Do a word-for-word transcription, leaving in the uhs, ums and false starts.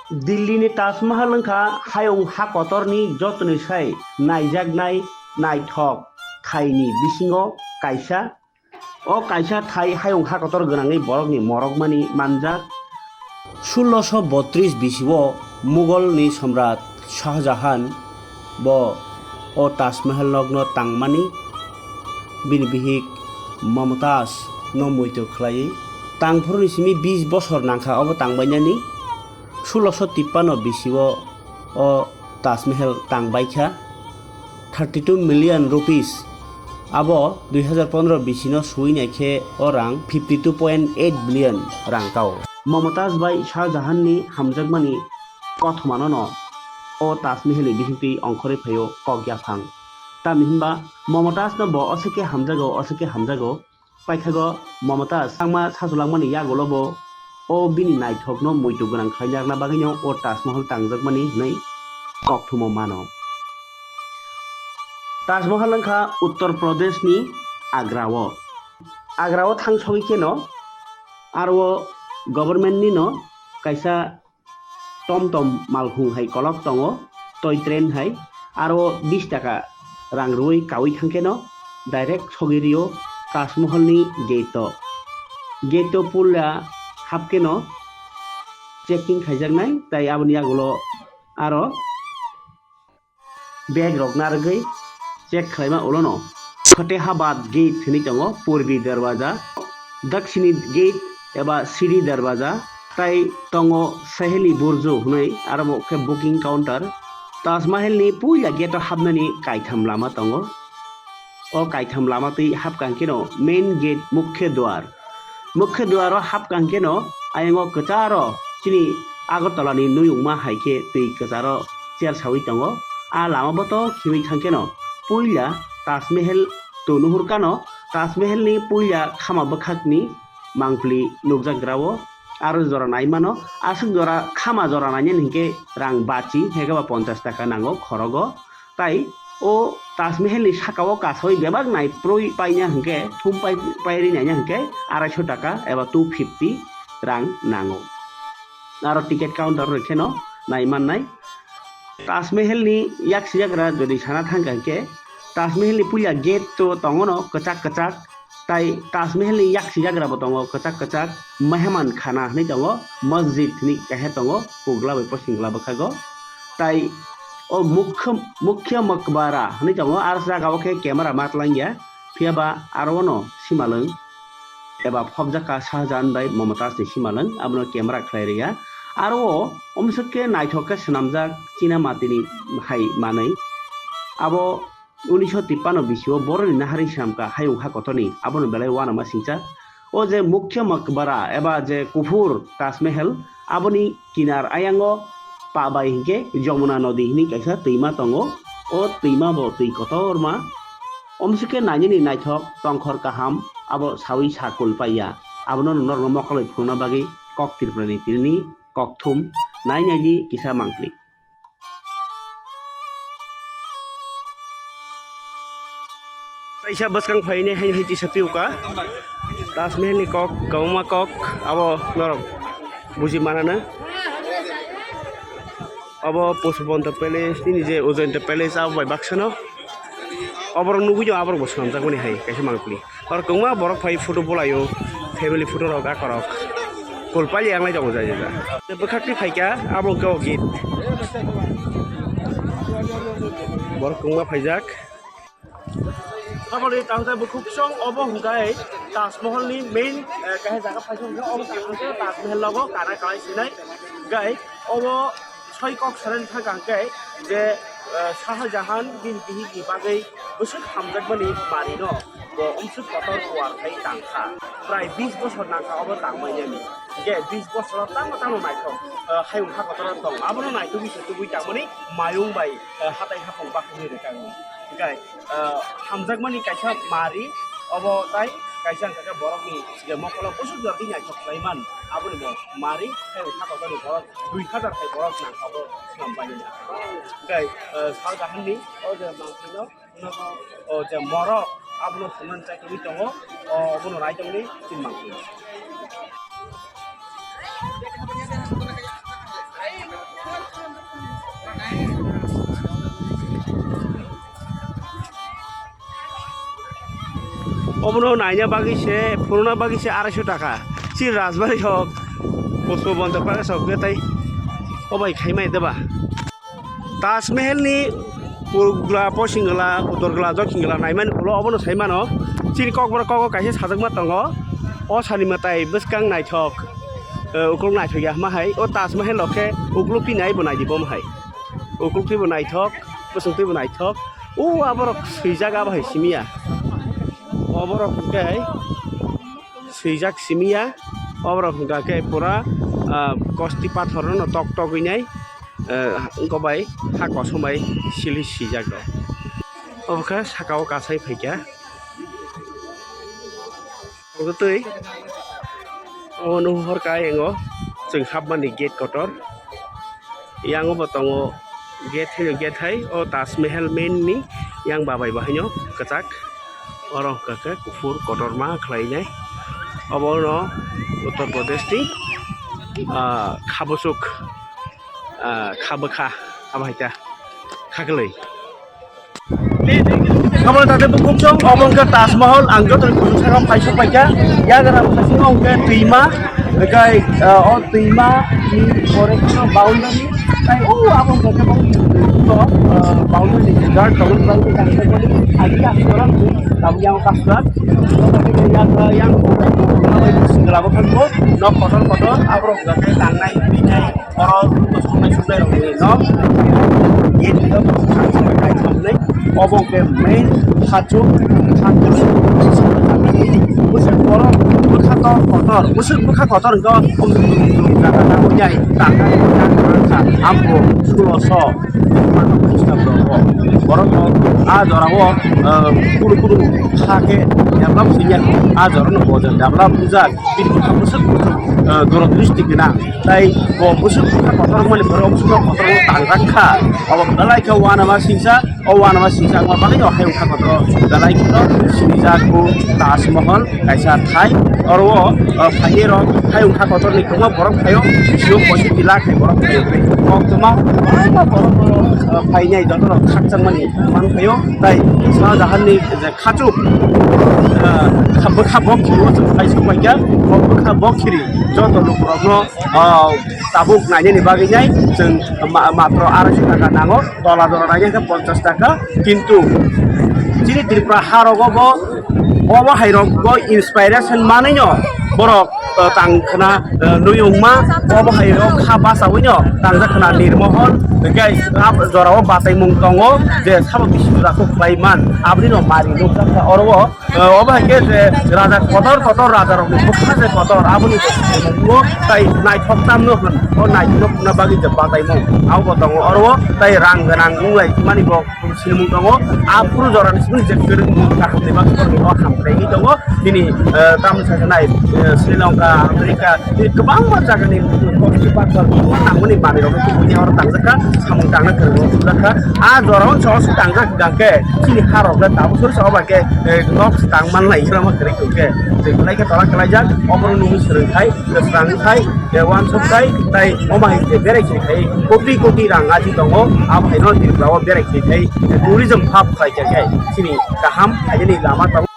Delhi ni Taj Mahal wngkha hayung ha kotorni jotoni sai naijaknai naithok thaini bisingo kaisa. O kaisa thai hayung ha kotor gwnangwi borokni morokmani manjak. Sulloso botris bisio Mughal ni Samrat Shah Jahan bo o Taj Mahal nokno tangmani bini bihik Mumtaz no muitu khlaiwi tangphuru ni simi bis bosor nangkha obo tangbainani. Sulloso tippanno bisio o Taj Mahal tangbaikha thirty two million rupees. Abo dui hazar pondro bisino suwi naikhe o rang fifty two point eight billion rang kao. Mumtaz bai Shah Jahan ni hamjakmani kothomano no o Taj Mahal ni bisingtwi ongkhorwi phaio kok yaphang. Tamni hinba Mumtaz no bo oswk khe hamjago, oswk khe hamjago. Paithago Mumtaz thangma sachulangmani yagulo bo o bini naithokno muitu gwnang khlaina bagwino o Taj Mahal tangjakmani hwnwi kokthumo mano. Taj Mahal wngkha Uttar Pradeshni Agrao. Agrao thangsogwi kheno aro government nino kaisa tomtom malkhung hai kolok tongo, toy train hai, aro bis taka rang rwui kaui thangkheno direct sogwi rio Taj Mahalni gate o. Gate o puila hapkheno checking khaijaknai, tai aboni yagulo aro bag rok narwgwi check khlaima ulono Fatehabad Gate hinwi tongo, Purbi Darwaja, Dakshini Gate eba Siri Darwaja, tai tongo Saheli Burju hinwi, aro bo khe booking counter. Taj Mahalni puila gate o hapnani kaitham lama tongo. O kaitham lama twi hapkha hwnkhe no main gate, Mukhya Dwar. Mukhya Dwaro hapkha hwnkhe no ayang o kwcharo chini Agartala ni nuyungma hai khe twi kwcharo chersawi tongo. A lama boto khiwi thangkheno puila Taj Mahal to nuhurkano, Taj Mahal ni puila khama bwkhakni mangpili nukjakrao. Aro jora naimano, aswk jora khama jora nainani hinkhe rang bachi, hekhe ba ponchash taka nango khorogo. Tai o Taj Mahal ni saka o kasoi bebak naiproi paina hinkhe, thum pai, pairwi naina hinkhe arai sho taka eba two fifty rang nango. Aro ticket counter rok kheno nai mannai. Taj Mahal ni yaksi yagra jodi sana thangkha hinkhe, Taj Mahal ni puila gate to tongo no kwchak kwchak, tai Taj Mahal ni yaksi yagra bo tongo kwchak kwchak, Mehman Khana hinwi tongo, masjid hinwi kaisa tongo, pugla bai posingla bwkhago. Tai o Mukh-, Mukhya Makbara hinwi tongo, aro jaga o khe camera ma twlangya, phiya ba aro ono simalwng eba phobjakha Shah Jahan bai Mumtaz ni simalwng, abono camera khlai rwya. Aro o omswk khe naithok khe swnamjak China matini hai manwi. Abo unisho tippanno bisio boroni nahari swnamkha hayung ha kotorni, abono belai uanama singcha. O je Mukhya Makbara eba je kuphur Taj Mahal, aboni kinar ayango pa bai hinkhe Jamuna Nodi hinwi kaisa twima tongo. O twima bo twi kotorma. Omswk khe nainani naithok tongkhor kaham, abo sawi sa kul paiya. Abono norokno mokoloi phunukna bagwi kok Tripura ni tini kok thum nai nai di kisa mangpli. Kaisa bwskang phainai hai hai tisa piuka. Taj Mahal ni kok, kwbangma kok, abo norok buji manana. Abo Pushpabanta Palace, nini je Ajanta Palace, abo bai baksano. Oborok nugui tongo, aborok bo swnamjakmani hai, kaisa mangpili. Oro kwbangma borok phai photo bolaio, family photo rok, akorok. Kol paili yanglai tongo jai jai. Bwkhak twi phaikha, abo hwnkhe o gate. Borok kwbangma phaijak. Aboni tangtai bukhuk song obo hwnkhe Taj Mahal ni main, eh, kahai jaga phaisong khe obo tangtai Taj Mahal logo kana kalai sinai. Gai obo soi kok saren thangkha hwnkhe je, eh, Shah Jahan bini bihikni bagwi bwswk hamjakmani manwino bo omswk kotor kuar khai tangkha. Prai bis bosor nangkha obo tangmani. Hwnkhe bis bosoro tamo tamo naithok, eh, hayung ha kotor tong. Abono naithogwi se tubui tangmani mayung bai, eh, hatai hapung bakugwi rwkha. Hwnkhe, eh, hamjakmani kaisa mari, obo tai kaisa hwnkhe borokni je mokolo bwswk jordi naithok khlaiman, aboni bo mari, tei o saka borok dui hajar hai borok nangkha bo swnam painani. Hwnkhe, eh, Shah Jahanni o je mangpilino, o je morok abono swnamnani chai tongwi tongo, o, obono nai tongni chini mangpili. Obono naina bagwi se, phunukna bagwi se arai sho taka. Chini Rajbari rok, Pushpa Bonta Palace rok betai. O bai khai mai deba. Taj Mahal ni purgla, posing gla, utor gla, dokhin gla naimani ulo obono sai mano. Chini kokborok kogo kaisa sajakma tongo. O sani mwtai bwskang naithok. Eh, ukulok naithok ya ma hai. O Taj Mahal rok khe ukulok twi nai bo nai di bo ma hai. Ukulok twi bo naithok, bwswng twi bo naithok. O aborok swijak abo hai simi ya. Oborok hwnkhe swijak simi ya. Oborok hwnkha khe pura, ah, kosti pathor no tok tok wi nai. Eh, wngkha bai ha kosom bai sili swijak rok. Obo khe saka o kasai phaikha. Obo twi obo nuhor kai ango chwng hapmani gate kotor. Yang bo tongo gate hai, gate hai o Taj Mahal main ni yang babai bo haino kwchak. Oro hwnkha khe kuphur kotorma khlai nai. Obo no Uttar Pradesh ni, ah, khabusuk, ah, kha bwkha abo hai ta khaklwi. Obo tate bukhuk chwng, obo wngkha Taj Mahal, ang joto ni bukhuk sakao phaisuk paikha. Yagra bukhuk chwng wngkha twima, hwnkhe, ah, o twima ni pore khe boundary, tai o abo wngkha khe boundary, ah, boundary ni guard tongo, boundary ni guard tongo, agi agi oro tabuk yang kasra, yang, yang, yang, nok kotor kotor, aborok hwnkha khe tangnai, twinai. Oro bwswk nai suknai rok ni no gate ni no thang thang kai thang nai. Obo hwnkhe main hachuk, hachuk bwswk borok bwkha to kotor, bwswk bwkha kotor hwnkhe jaga nangwi nai tangkha ambo sulo so mano Khristabro o borok no a jora o kunu kunu kha khe develop swiya a jora no bo develop wngjak. Bini bwkha bwswk bwswk, eh, durodristi gwnang. Tai bo bwswk bwkha kotor wngmani borok bwswk kotor wngwi tangjak kha. Obo belai khe uanama singsa, o uanama singsa wngma bagwi no hayung kha kotor belai kheno sinijak bo Taj Mahal kaisa thai. Oro o, eh, phaiyerok hayung kha kotorni kwbangma borok phaio, bisio poisotti lakh ni borok phaio. Koktwma kwbangma borok, eh, phainai jotono khakchangmani man phaio. Tai Shah Jahan ni je khachuk, ah, kha-, bwkha bok khiri o chwng phai sok paikha, o bwkha bok khiri joto lukurokno, ah, tabuk nainani bagwi nai chwng ma-, matro arai sho taka nango, tola jora naina khe ponchash taka, kintu chini Tripura ha rogo bo, obo hai rok bo inspiration manwi no borok, ah, tang khna, ah, nwi wngma, obo hai rok kha bachawi no tangjak khna nirmohor, hwnkhe ah jorao bachaimung tongo je sabo bisi jora khe khlai man, aboni no mari nukjak kha oro o. Eh, obo hai khe je raja kotor kotor raja rokni bwkha je kotor aboni bo tai naithok tamno hwn o naithok na bagwi je bataimung abo bo tongo oro o tai rang gwnang wnglai mani bo sinimung tongo. Aphuru jorani simi je kwrwngmung kaham ni bagwi borokni o hamkrai tongo. Bini, eh, tamoni sakhe nai, eh, Sri Lanka, America, tei kwbangma jagani kochi patwal nangmani manwirokno tubui oro tangjak kha, samung tangna kwrwngno tubujak kha. A jorao chwng tangjak hwnkhe chini harokno tabuk sori sa obo khe, eh, nok se tang manlai, oro kwrwi hwnkhe. Tei belai khe tola kwlaijak, oborok nungwi swrwng khai, swrang khai, tei uansuk khai, tai omo hai khe berai khe khai, koti koti rang aji tongo, abo haino Tripura o berai khe khai, tourism hub khlai khe khai, chini kaham khainani lama tongo.